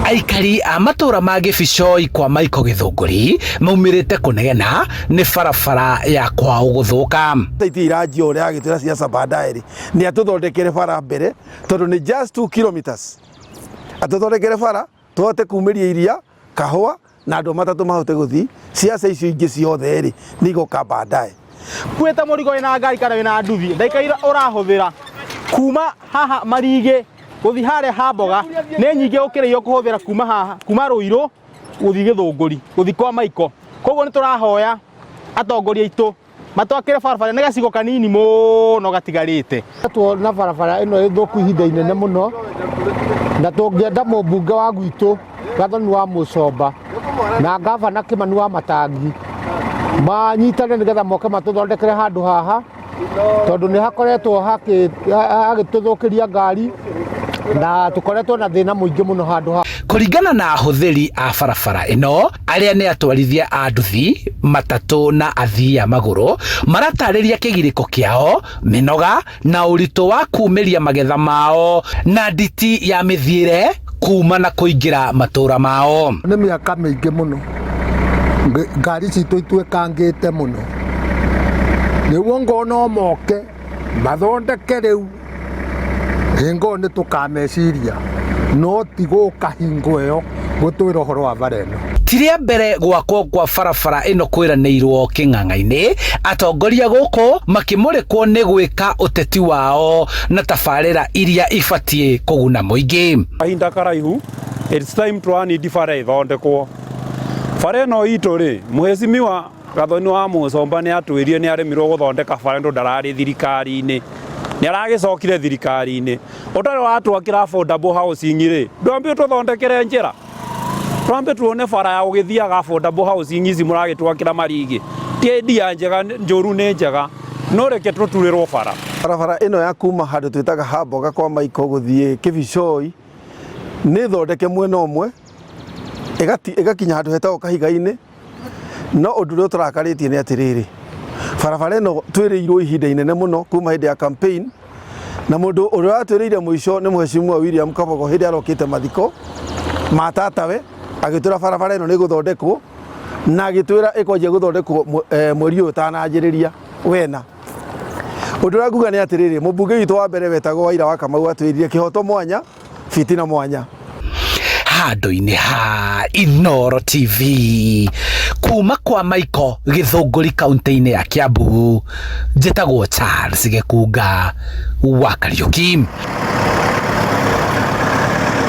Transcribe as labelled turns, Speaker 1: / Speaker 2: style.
Speaker 1: Aikari a matũũra ma Gĩbicoi kwa Maiko Gĩthũngũri maumĩrĩte kũnegena nĩ barabara ya kwao gũthũka.
Speaker 2: Itia iranjia ũrĩa agĩtwĩra siasa baadaye rĩ, nĩ atũthondekere bara mbere tondũ nĩ just 2 kilometers, atũthondekere bara tũhote kumĩria iria kahũa na andũ matatũ mahote gũthiĩ. Siasa icio ingĩ ciothe rĩ, nĩ igoka baadaye.
Speaker 3: Kuĩte mũrigo wĩna ngari kana wĩna nduthi, ndagĩka iria ũrahũthĩra kuma haha Marigĩ gũthiĩ harĩa ha mboga nĩ nyingĩ gũkĩra iria ũkũhũthĩra kuma haha, kuma Rũirũ gũthiĩ Gĩthũngũri, gũthiĩ kwa Maiko. Koguo nĩ tũrahoya atongoria aitũ matwakĩre barabara, nĩ gacigo kanini mũno gatigarĩte.
Speaker 4: Tuona barabara ĩno ĩthũku ihinda inene mũno, na tũngĩenda mũmbunge wa gwitũ Gathoni wa Mũcomba na ngavana Kĩmani wa Matangi manyitane nĩgetha moke matũthondekere handũ haha, tondũ nĩ hakoretwo hagĩtũthũkĩria ngari na tũkoretwo na thĩna mũingĩ mũno handũ haha.
Speaker 1: Kũringana na ahũthĩri a barabara ĩno arĩa nĩ atwarithia a nduthi, matatũ na athii a magũrũ, maratarĩria kĩgirĩko kĩao, mĩnoga na ũritũ wa kumĩria magetha mao na nditi ya mĩthiĩre kuma na kũingĩra matũra mao.
Speaker 4: Nĩ mĩaka mĩingĩ mũno ngari citũ ituĩkangĩte mũno, nĩguo ngona moke mathondeke rĩu hingo nĩ tũkameciria, no ti gũka hingo ĩyo gũtwĩra ũhoro wa bara ĩno.
Speaker 1: Ti rĩa mbere gwakwo kwa barabara ĩno kwĩranĩirwo kĩng'ang'a-inĩ, atongoria gũkũ makĩmũrĩkwo nĩ gwĩka ũteti wao na tabarĩra iria ibatiĩ kũguna mũingĩ.
Speaker 5: Kahinda karaihu, it's time tũranindi bara ĩthondekwo. Bara ĩno itũ rĩ, mheshimiwa Gathoni wa Mũcomba nĩ atwĩrire nĩ aremirwo gũthondeka bara tondũ ndararĩ thirikari-inĩ. Nĩ aragĩcokire thirikari-inĩ. Ũtarĩ watwakĩra affordable housing rĩ, ndwambe ũtũthondekere njĩra. Twambe tuone bara ya gũgĩthiaga affordable housing ici mũragĩtwakĩra Marigĩ. Ti idea njega, njũru nĩ njega. No reke tũturĩrwo bara.
Speaker 2: Barabara ĩno ya kuma handũ twĩtaga Hamboga kwa Maiko gũthiĩ Kĩbicoi nĩ thondeke mwena ũmwe ĩgakinya handũ hetagwo Kahiga-inĩ, no ũndũ ũrĩa ũtũrakarĩtie nĩ atĩrĩrĩ, barabara ĩno twĩrĩirwo ihinda inene mũno kuma hĩndĩ ya campaign, na mũndũ ũrĩa watwĩrĩire mũico nĩ Mheshimiwa William Kabogo hĩndĩ arokĩte mathiko ma tatawe, agĩtwĩra barabara ĩno nĩ ĩgũthondekwo, na agĩtwĩra ĩkwanjia gũthondekwo mweri ũyũ ũtananjĩrĩria wena. Ũndũ ũrĩa nguga nĩ atĩrĩrĩ, mũmbunge witũ wa mbere wetagwo Waira wa Kamau atwĩrire kĩhoto mwanya, fitina mwanya.
Speaker 1: Handũ-inĩ ha Inooro TV kuma kwa Maiko Gĩthũngũri kaunti-inĩ ya Kiambu, njĩtagwo Charles Gĩkunga wa Kariũki.